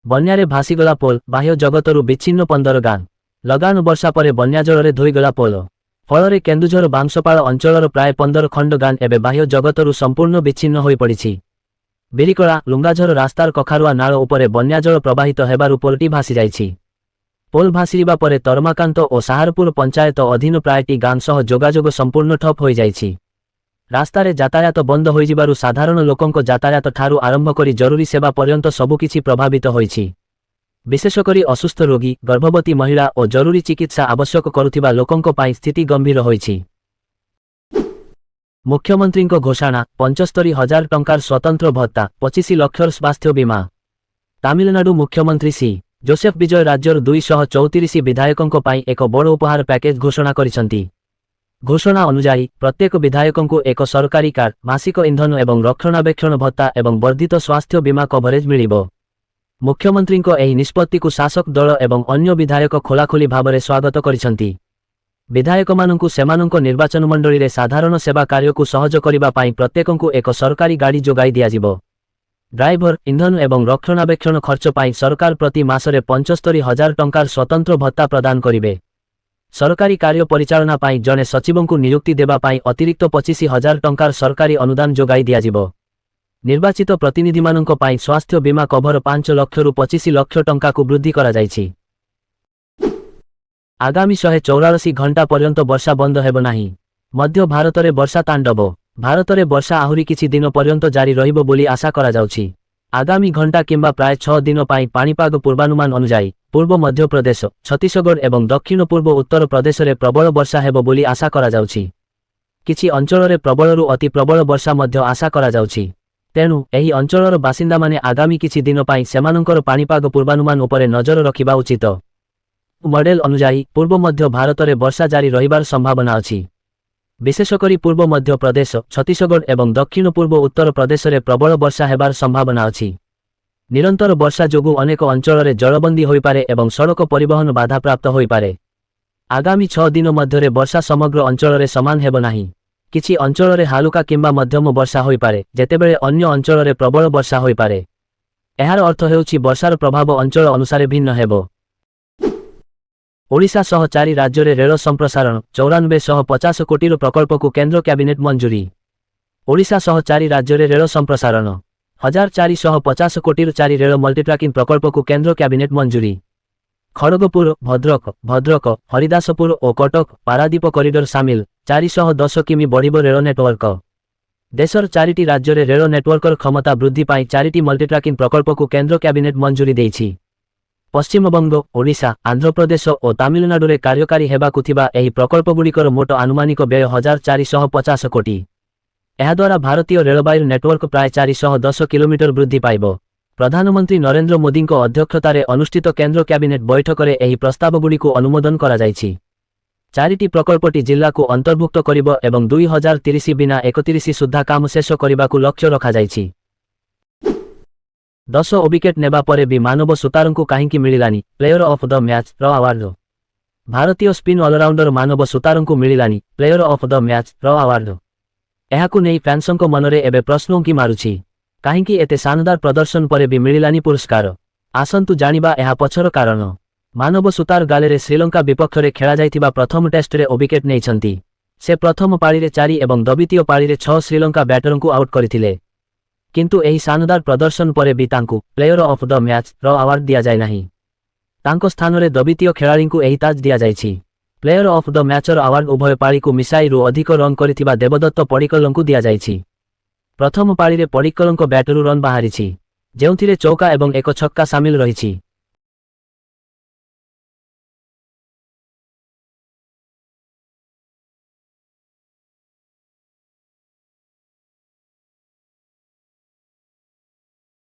ବନ୍ୟାରେ ଭାସିଗଲା ପୋଲ, ବାହ୍ୟ ଜଗତରୁ ବିଚ୍ଛିନ୍ନ 15 ଗାଁ। ଲଗାଣ ବର୍ଷା ପରେ ବନ୍ୟାଜଳରେ ଧୋଇଗଲା ପୋଲ। ଫଳରେ କେନ୍ଦୁଝର ବାଂଶପାଳ ଅଞ୍ଚଳର ପ୍ରାୟ 15 ଖଣ୍ଡ ଗାଁ ଏବେ ବାହ୍ୟ ଜଗତରୁ ସମ୍ପୂର୍ଣ୍ଣ ବିଚ୍ଛିନ୍ନ ହୋଇପଡ଼ିଛି। ବିରିକଳା ଲୁଙ୍ଗାଝର ରାସ୍ତାର କଖାରୁଆ ନାଳ ଉପରେ ବନ୍ୟାଜଳ ପ୍ରବାହିତ ହେବାରୁ ପୋଲଟି ଭାସିଯାଇଛି। ପୋଲ ଭାସିଯିବା ପରେ ତରମାକାନ୍ତ ଓ ସାହାରପୁର ପଞ୍ଚାୟତ ଅଧୀନ ପ୍ରାୟ ଟି ଗାଁ ସହ ଯୋଗାଯୋଗ ସମ୍ପୂର୍ଣ୍ଣ ଠପ୍ ହୋଇଯାଇଛି। ରାସ୍ତାରେ ଯାତାୟାତ ବନ୍ଦ ହୋଇଯିବାରୁ ସାଧାରଣ ଲୋକଙ୍କ ଯାତାୟାତ ଠାରୁ ଆରମ୍ଭ କରି ଜରୁରୀ ସେବା ପର୍ଯ୍ୟନ୍ତ ସବୁକିଛି ପ୍ରଭାବିତ ହୋଇଛି। ବିଶେଷକରି ଅସୁସ୍ଥ ରୋଗୀ, ଗର୍ଭବତୀ ମହିଳା ଓ ଜରୁରୀ ଚିକିତ୍ସା ଆବଶ୍ୟକ କରୁଥିବା ଲୋକଙ୍କ ପାଇଁ ସ୍ଥିତି ଗମ୍ଭୀର ହୋଇଛି। ମୁଖ୍ୟମନ୍ତ୍ରୀଙ୍କ ଘୋଷଣା, 75,000 ଟଙ୍କାର ସ୍ୱତନ୍ତ୍ର ଭତ୍ତା, 25 ଲକ୍ଷର ସ୍ୱାସ୍ଥ୍ୟ ବୀମା। ତାମିଲନାଡୁ ମୁଖ୍ୟମନ୍ତ୍ରୀ ସି ଜୋସେଫ ବିଜୟ ରାଜ୍ୟର 234 ବିଧାୟକଙ୍କ ପାଇଁ ଏକ ବଡ଼ ଉପହାର ପ୍ୟାକେଜ ଘୋଷଣା କରିଛନ୍ତି। ଘୋଷଣା ଅନୁଯାୟୀ, ପ୍ରତ୍ୟେକ ବିଧାୟକଙ୍କୁ ଏକ ସରକାରୀ କାର୍, ମାସିକ ଇନ୍ଧନ ଏବଂ ରକ୍ଷଣାବେକ୍ଷଣ ଭତ୍ତା ଏବଂ ବର୍ଦ୍ଧିତ ସ୍ୱାସ୍ଥ୍ୟ ବୀମା କଭରେଜ ମିଳିବ। ମୁଖ୍ୟମନ୍ତ୍ରୀଙ୍କ ଏହି ନିଷ୍ପତ୍ତିକୁ ଶାସକ ଦଳ ଏବଂ ଅନ୍ୟ ବିଧାୟକ ଖୋଲାଖୋଲି ଭାବରେ ସ୍ୱାଗତ କରିଛନ୍ତି। ବିଧାୟକମାନଙ୍କୁ ସେମାନଙ୍କ ନିର୍ବାଚନମଣ୍ଡଳୀରେ ସାଧାରଣ ସେବା କାର୍ଯ୍ୟକୁ ସହଜ କରିବା ପାଇଁ ପ୍ରତ୍ୟେକଙ୍କୁ ଏକ ସରକାରୀ ଗାଡ଼ି ଯୋଗାଇ ଦିଆଯିବ। ଡ୍ରାଇଭର, ଇନ୍ଧନ ଏବଂ ରକ୍ଷଣାବେକ୍ଷଣ ଖର୍ଚ୍ଚ ପାଇଁ ସରକାର ପ୍ରତି ମାସରେ 75,000 ଟଙ୍କାର ସ୍ୱତନ୍ତ୍ର ଭତ୍ତା ପ୍ରଦାନ କରିବେ। ସରକାରୀ କାର୍ଯ୍ୟ ପରିଚାଳନା ପାଇଁ ଜଣେ ସଚିବଙ୍କୁ ନିଯୁକ୍ତି ଦେବା ପାଇଁ ଅତିରିକ୍ତ 25,000 ଟଙ୍କାର ସରକାରୀ ଅନୁଦାନ ଯୋଗାଇ ଦିଆଯିବ। ନିର୍ବାଚିତ ପ୍ରତିନିଧିମାନଙ୍କ ପାଇଁ ସ୍ୱାସ୍ଥ୍ୟ ବୀମା କଭର 5 ଲକ୍ଷରୁ 25 ଲକ୍ଷ ଟଙ୍କାକୁ ବୃଦ୍ଧି କରାଯାଇଛି। ଆଗାମୀ 144 ଘଣ୍ଟା ପର୍ଯ୍ୟନ୍ତ ବର୍ଷା ବନ୍ଦ ହେବ ନାହିଁ। ମଧ୍ୟ ଭାରତରେ ବର୍ଷା ତାଣ୍ଡବ। ଭାରତରେ ବର୍ଷା ଆହୁରି କିଛି ଦିନ ପର୍ଯ୍ୟନ୍ତ ଜାରି ରହିବ ବୋଲି ଆଶା କରାଯାଉଛି। ଆଗାମୀ ଘଣ୍ଟା କିମ୍ବା ପ୍ରାୟ 6 ଦିନ ପାଇଁ ପାଣିପାଗ ପୂର୍ବାନୁମାନ ଅନୁଯାୟୀ, ପୂର୍ବ ମଧ୍ୟପ୍ରଦେଶ, ଛତିଶଗଡ଼ ଏବଂ ଦକ୍ଷିଣ ପୂର୍ବ ଉତ୍ତର ପ୍ରଦେଶରେ ପ୍ରବଳ ବର୍ଷା ହେବ ବୋଲି ଆଶା କରାଯାଉଛି। କିଛି ଅଞ୍ଚଳରେ ପ୍ରବଳରୁ ଅତି ପ୍ରବଳ ବର୍ଷା ମଧ୍ୟ ଆଶା କରାଯାଉଛି। ତେଣୁ ଏହି ଅଞ୍ଚଳର ବାସିନ୍ଦାମାନେ ଆଗାମୀ କିଛି ଦିନ ପାଇଁ ସେମାନଙ୍କର ପାଣିପାଗ ପୂର୍ବାନୁମାନ ଉପରେ ନଜର ରଖିବା ଉଚିତ। ମଡେଲ ଅନୁଯାୟୀ, ପୂର୍ବ ମଧ୍ୟ ଭାରତରେ ବର୍ଷା ଜାରି ରହିବାର ସମ୍ଭାବନା ଅଛି। ବିଶେଷ କରି ପୂର୍ବ ମଧ୍ୟ ପ୍ରଦେଶ, ଛତିଶଗଡ଼ ଏବଂ ଦକ୍ଷିଣ ପୂର୍ବ ଉତ୍ତର ପ୍ରଦେଶରେ ପ୍ରବଳ ବର୍ଷା ହେବାର ସମ୍ଭାବନା ଅଛି। ନିରନ୍ତର ବର୍ଷା ଯୋଗୁଁ ଅନେକ ଅଞ୍ଚଳରେ ଜଳବନ୍ଦୀ ହୋଇପାରେ ଏବଂ ସଡ଼କ ପରିବହନ ବାଧାପ୍ରାପ୍ତ ହୋଇପାରେ। ଆଗାମୀ 6 ଦିନ ମଧ୍ୟରେ ବର୍ଷା ସମଗ୍ର ଅଞ୍ଚଳରେ ସମାନ ହେବ ନାହିଁ। କିଛି ଅଞ୍ଚଳରେ ହାଲୁକା କିମ୍ବା ମଧ୍ୟମ ବର୍ଷା ହୋଇପାରେ, ଯେତେବେଳେ ଅନ୍ୟ ଅଞ୍ଚଳରେ ପ୍ରବଳ ବର୍ଷା ହୋଇପାରେ। ଏହାର ଅର୍ଥ ହେଉଛି ବର୍ଷାର ପ୍ରଭାବ ଅଞ୍ଚଳ ଅନୁସାରେ ଭିନ୍ନ ହେବ। ଓଡ଼ିଶା ସହ ଚାରି ରାଜ୍ୟରେ ରେଳ ସମ୍ପ୍ରସାରଣ, 9450 କୋଟିର ପ୍ରକଳ୍ପକୁ କେନ୍ଦ୍ର କ୍ୟାବିନେଟ୍ ମଞ୍ଜୁରୀ। ଓଡ଼ିଶା ସହ ଚାରି ରାଜ୍ୟରେ ରେଳ ସମ୍ପ୍ରସାରଣ, 1450 କୋଟିର ଚାରି ରେଳ ମଲ୍ଟିଟ୍ରାକିଂ ପ୍ରକଳ୍ପକୁ କେନ୍ଦ୍ର କ୍ୟାବିନେଟ୍ ମଞ୍ଜୁରୀ। ଖଡ଼ଗପୁର, ଭଦ୍ରକ, ଭଦ୍ରକ, ହରିଦାସପୁର ଓ କଟକ, ପାରାଦୀପ କରିଡର ସାମିଲ, 410 କିମି ବଢ଼ିବ ରେଳ ନେଟୱାର୍କ। ଦେଶର ଚାରିଟି ରାଜ୍ୟରେ ରେଳ ନେଟୱାର୍କର କ୍ଷମତା ବୃଦ୍ଧି ପାଇଁ ଚାରିଟି ମଲ୍ଟିଟ୍ରାକିଂ ପ୍ରକଳ୍ପକୁ କେନ୍ଦ୍ର କ୍ୟାବିନେଟ୍ ମଞ୍ଜୁରୀ ଦେଇଛି। ପଶ୍ଚିମବଙ୍ଗ, ଓଡ଼ିଶା, ଆନ୍ଧ୍ରପ୍ରଦେଶ ଓ ତାମିଲନାଡୁରେ କାର୍ଯ୍ୟକାରୀ ହେବାକୁ ଥିବା ଏହି ପ୍ରକଳ୍ପଗୁଡ଼ିକର ମୋଟ ଆନୁମାନିକ ବ୍ୟୟ 1450 କୋଟି। ଏହାଦ୍ୱାରା ଭାରତୀୟ ରେଳବାଇର ନେଟୱାର୍କ ପ୍ରାୟ 410 କିଲୋମିଟର ବୃଦ୍ଧି ପାଇବ। ପ୍ରଧାନମନ୍ତ୍ରୀ ନରେନ୍ଦ୍ର ମୋଦିଙ୍କ ଅଧ୍ୟକ୍ଷତାରେ ଅନୁଷ୍ଠିତ କେନ୍ଦ୍ର କ୍ୟାବିନେଟ୍ ବୈଠକରେ ଏହି ପ୍ରସ୍ତାବଗୁଡ଼ିକୁ ଅନୁମୋଦନ କରାଯାଇଛି। ଚାରିଟି ପ୍ରକଳ୍ପଟି ଜିଲ୍ଲାକୁ ଅନ୍ତର୍ଭୁକ୍ତ କରିବ ଏବଂ 2030 ବିନା 31 ସୁଦ୍ଧା କାମ ଶେଷ କରିବାକୁ ଲକ୍ଷ୍ୟ ରଖାଯାଇଛି। 10 ୱିକେଟ୍ ନେବା ପରେ ବି ମାନବ ସୁତାରଙ୍କୁ କାହିଁକି ମିଳିଲାନି ପ୍ଲେୟର ଅଫ୍ the match ର ଆୱାର୍ଡ? ଭାରତୀୟ ସ୍ପିନ୍ ଅଲରାଉଣ୍ଡର ମାନବ ସୁତାରଙ୍କୁ ମିଳିଲାନି ପ୍ଲେୟର ଅଫ୍ the match ର ଆୱାର୍ଡ। ଏହାକୁ ନେଇ ଫ୍ୟାନ୍ସଙ୍କ ମନରେ ଏବେ ପ୍ରଶ୍ନ ଉଙ୍କି ମାରୁଛି, କାହିଁକି ଏତେ ଶାନଦାର ପ୍ରଦର୍ଶନ ପରେ ବି ମିଳିଲାନି ପୁରସ୍କାର? ଆସନ୍ତୁ ଜାଣିବା ଏହା ପଛର କାରଣ। ମାନବ ସୁତାର ଗାଲେରେ ଶ୍ରୀଲଙ୍କା ବିପକ୍ଷରେ ଖେଳାଯାଇଥିବା ପ୍ରଥମ ଟେଷ୍ଟରେ ୱିକେଟ୍ ନେଇଛନ୍ତି। ସେ ପ୍ରଥମ ପାଳିରେ ଚାରି ଏବଂ ଦ୍ୱିତୀୟ ପାଳିରେ ଛଅ ଶ୍ରୀଲଙ୍କା ବ୍ୟାଟରଙ୍କୁ ଆଉଟ୍ କରିଥିଲେ। କିନ୍ତୁ ଏହି ଶାନଦାର ପ୍ରଦର୍ଶନ ପରେ ବି ତାଙ୍କୁ ପ୍ଲେୟର ଅଫ୍ the match ର ଆୱାର୍ଡ ଦିଆଯାଇ ନାହିଁ। ତାଙ୍କ ସ୍ଥାନରେ ଦ୍ୱିତୀୟ ଖେଳାଳିଙ୍କୁ ଏହି ତାଜ ଦିଆଯାଇଛି। ପ୍ଲେୟର ଅଫ୍ the ମ୍ୟାଚର ଆୱାର୍ଡ ଉଭୟ ପାଳିକୁ ମିଶାଇ ରୁ ଅଧିକ ରନ୍ କରିଥିବା ଦେବଦତ୍ତ ପଡ଼ିକଲଙ୍କୁ ଦିଆଯାଇଛି। ପ୍ରଥମ ପାଳିରେ ପଡ଼ିକଲଙ୍କ ବ୍ୟାଟରୁ ରନ୍ ବାହାରିଛି, ଯେଉଁଥିରେ ଚୌକା ଏବଂ ଏକ ଛକ୍କା ସାମିଲ ରହିଛି।